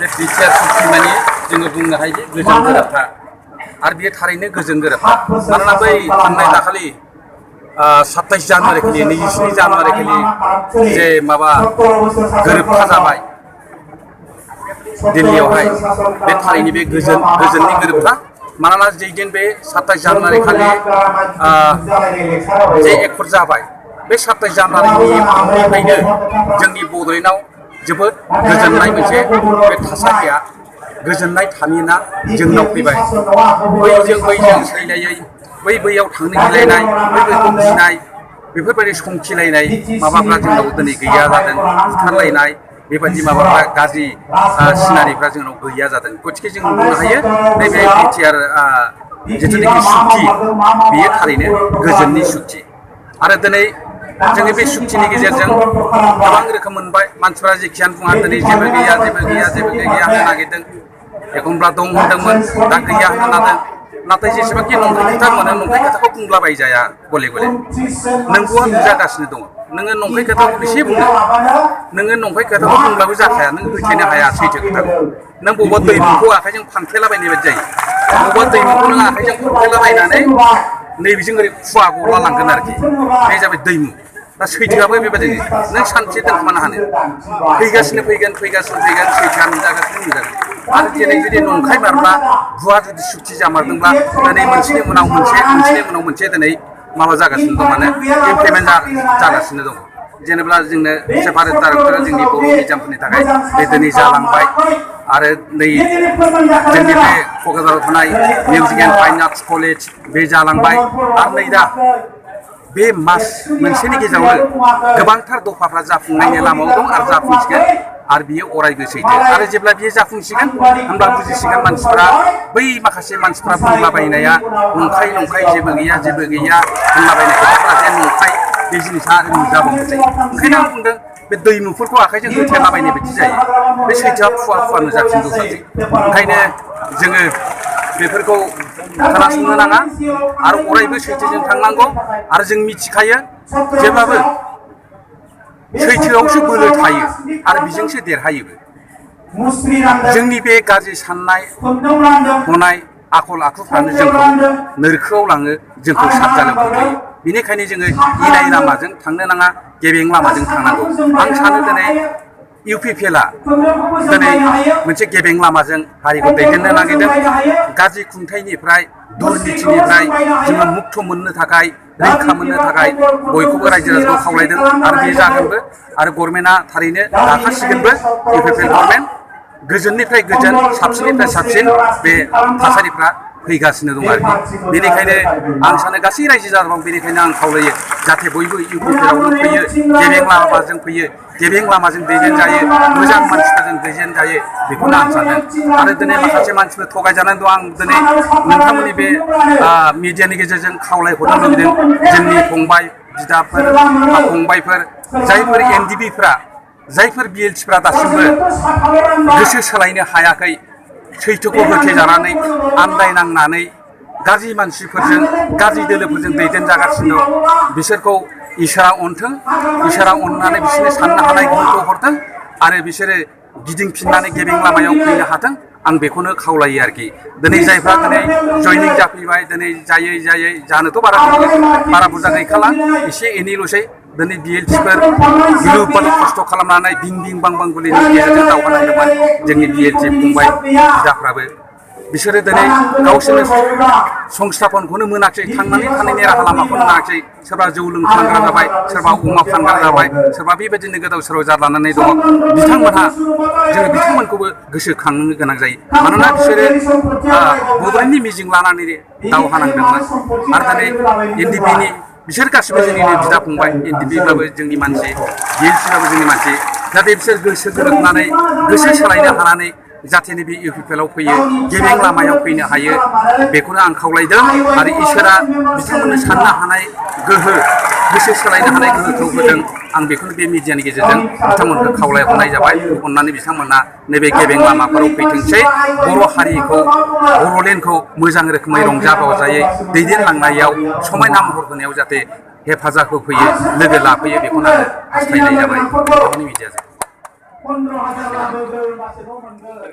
बे बिटिआर सुक्ति माने जोङो बुंनो हायो गोजोन गोरोबथा आरो बेयो थारैनो गोजोन गोरोबथा मानोना बै थांनाय दाखालि 27 जानुवारि खालि 27 जानुवारि खालि जे माबा गोरोबथा जाबाय दिल्लीयावहाय बे थारैनो बे गोजोननि गोरोबथा मानोना जेदिन बे 27 जानुवारि खालि जे एकर्ड जाबाय बे 27 जानुवारिनिफ्रायनो जोंनि बड'लेण्डआव जोबोद गोजोननाय मोनसे बे थासारिया गोजोननाय थामिना जोंनाव फैबाय बैजों सैलायै बैयाव थांनो गिलायनाय बैखौ गिनाय बेफोरबायदि संखिलायनाय माबाफ्रा जोंनाव दिनै गैया जादों बुथारलायनाय बेबायदि माबाफ्रा गाज्रि सिनारिफ्रा जोंनाव गैया जादों गतिके जों बुंनो हायो नैबे बिटिआर जिथुनाखि सुक्ति बेयो थारैनो गोजोननि सुक्ति आरो दिनै जोंनि बे सुक्तिनि गेजेरजों गोबां रोखोम मोनबाय मानसिफ्रा जेखियानो बुङा दिनै जेबो गैया होननो नागिरदों एखनब्ला दं होनदोंमोन दा गैया होननो नादों नाथाय जेसेबांखि नंखाय खोथा मोनो नंखाय खोथाखौ बुंलाबायजाया गले गले नोंगौआ नुजागासिनो दङ नोङो नंखाय खोथाखौ बेसे बुंनो नोङो नंखाय खोथाखौ बुंब्लाबो जाखाया नों होथेनो हाया सैथो खोथाखौ नों बबेबा दैमुखौ आखाइजों फानफ्लेलाबायनाय बायदि जायो बबेबा दैमुखौ नों आखाइजों फानफ्लेलाबायनानै नैबेजों ओरै खुवा गला लांगोन आरोखि बे जाबाय दैमु दा सैथोआबो बेबायदिनो नों सानसे दोनखोमानो हानो फैगासिनो फैगोन सैथोआ नुजागोन आरो दिनै जुदि नंखाय मारब्ला भुवा जुदि सुक्ति जामारदोंब्ला दिनै मोनसेनि उनाव मोनसे दिनै माबा जागासिनो दं माने इमप्लिमेन्ट जागासिनो दं जेनेबा जोंनो सेपारेट डाइरेक्टरा जोंनि बर' मिडियामफोरनि थाखाय बे दिनै जालांबाय आरो नै जोंनि बे क'क्राझाराव थानाय music and fine arts college बे जालांबाय आरो नै दा बे मास मोनसेनि गेजेरावनो गोबांथार दफाफ्रा जाफुंनायनि लामायाव दं आरो जाफुंसिगोन आरो बियो अरायबो सैथो आरो जेब्ला बियो जाफुंसिगोन होनब्ला बुजिसिगोन मानसिफ्रा बै माखासे मानसिफ्रा बुंलाबायनाया नंखाय जेबो गैया होनलाबायनाय खोथाफ्रा जे नंखाय बे जिनिसा आरो नुजाबावनोसै ओंखायनो आं बुंदों बे दैमुफोरखौ आखाइजों होथेलाबायनाय बायदि जायो बे सैथोआ फुवा नुजाफिनदोंसै ओंखायनो जोङो बेफोरखौ खोनासंनो नाङा आरो अरायबो सैथोजों थांनांगौ आरो जों मिथिखायो जेब्लाबो सैथोआवसो बोलो थायो आरो बेजोंसो देरहायोबो जोंनि बे गाज्रि साननाय हनाय आखल आखुफ्रानो जोंखौ नोरखोआव लाङो जोंखौ साबजानो खोख्लैयो बेनिखायनो जोङो इनाय लामाजों थांनो नाङा गेबें लामाजों थांनांगौ आं सानो दिनै इउपिपिएलआ दिनै मोनसे गेबें लामाजों हारिखौ दैदेननो नागिरदों गाज्रि खुंथाइनिफ्राय दुर्निथिनिफ्राय जोङो मुक्त मोननो थाखाय रैखा मोननो थाखाय बयखौबो रायजो राजाखौ खावलायदों आरो बे जागोनबो आरो गभर्नमेन्टआ थारैनो लाखासिगोनबो इउपिपिएल गभर्नमेन्ट गोजोननिफ्राय गोजोन साबसिननिफ्राय साबसिन बे थासारिफ्रा फैगासिनो दं आरोखि बेनिखायनो आं सानो गासै रायजो राजाखौ बेनिखायनो आं खावलायो जाहाथे बयबो इउपिपिएलआवनो फैयो गेबें लामाजों फैयो गेबें लामाजों दैदेनजायो मोजां मानसिफोरजों दैदेनजायो बेखौनो आं सानदों आरो दिनै माखासे मानसिफोर थगायजानानै दं आं दिनै नोंथांमोननि बे मिडियानि गेजेरजों खावलायहरनो लुबैदों जोंनि फंबाय बिदाफोर फंबायफोर जायफोर एनडिबिफ्रा जायफोर बिएलटिफ्रा दासिमबो गोसो सोलायनो हायाखै सैथोखौ होथेजानानै आन्दायनांनानै गाज्रि मानसिफोरजों गाज्रि दोलोफोरजों दैदेनजागासिनो दं बिसोरखौ इसोरा अनथों इसोरा अननानै बिसोरनो साननो हानाय गोहोखौ हरथों आरो बिसोरो गिदिंफिननानै गेबें लामायाव फैनो हाथों आं बेखौनो खावलायो आरोखि दिनै जायफ्रा दिनै जयनिं जाफैबाय दिनै जायै जानोथ' बारा बुरजा गैखाला एसे एनैल'सै दिनै बिएलटिफोर गिलु बालु खस्थ' खालामनानै बिं बां गुलिनि गेजेरजों दावहा नांदोंमोन जोंनि बिएलटि फंबाय बिदाफ्राबो बिसोरो दिनै गावसोरनो संस्थापनखौनो मोनाखै थांनानै थानायनि राहा लामाखौनो मोनाखै सोरबा जौ लोंफ्लांग्रा जाबाय सोरबा अमा फानग्रा जाबाय सोरबा बेबायदिनो गोदाव सोराव जालानानै दङ बिथांमोनहा जोङो बिथांमोनखौबो गोसोखांनो गोनां जायो मानोना बिसोरो बड'लेण्डनि मिजिं लानानै दावहा नांदोंमोन आरो दिनै एनडिपिनि बिसोर गासिबो जोंनिनो बिदा फंबाय एनडिपिब्लाबो जोंनि मानसि बिएलटिब्लाबो जोंनि मानसि जाहाथे बिसोर गोसो गोरोबनानै गोसो सोलायनो हानानै जाहाथे नैबे इउपिपिएलआव फैयो गेबें लामायाव फैनो हायो बेखौनो आं खावलायदों आरो इसोरा बिथांमोननो साननो हानाय गोहो गोसो सोलायनो हानाय गोहोखौ होदों आं बेखौनो बे मिडियानि गेजेरजों बिथांमोनखौ खावलायहरनाय जाबाय अननानै बिथांमोना नैबे गेबें लामाफोराव फैथोंसै बर' हारिखौ बर'लेण्डखौ मोजां रोखोमै रंजा बाजायै दैदेनलांनायाव समायना महर होनायाव जाहाथे हेफाजाब होफैयो लोगो लाफैयो बेखौनो आं हास्थायनाय जाबाय मिडियाजों 15,000 लाबोगोन होनबासो न' मोनगोन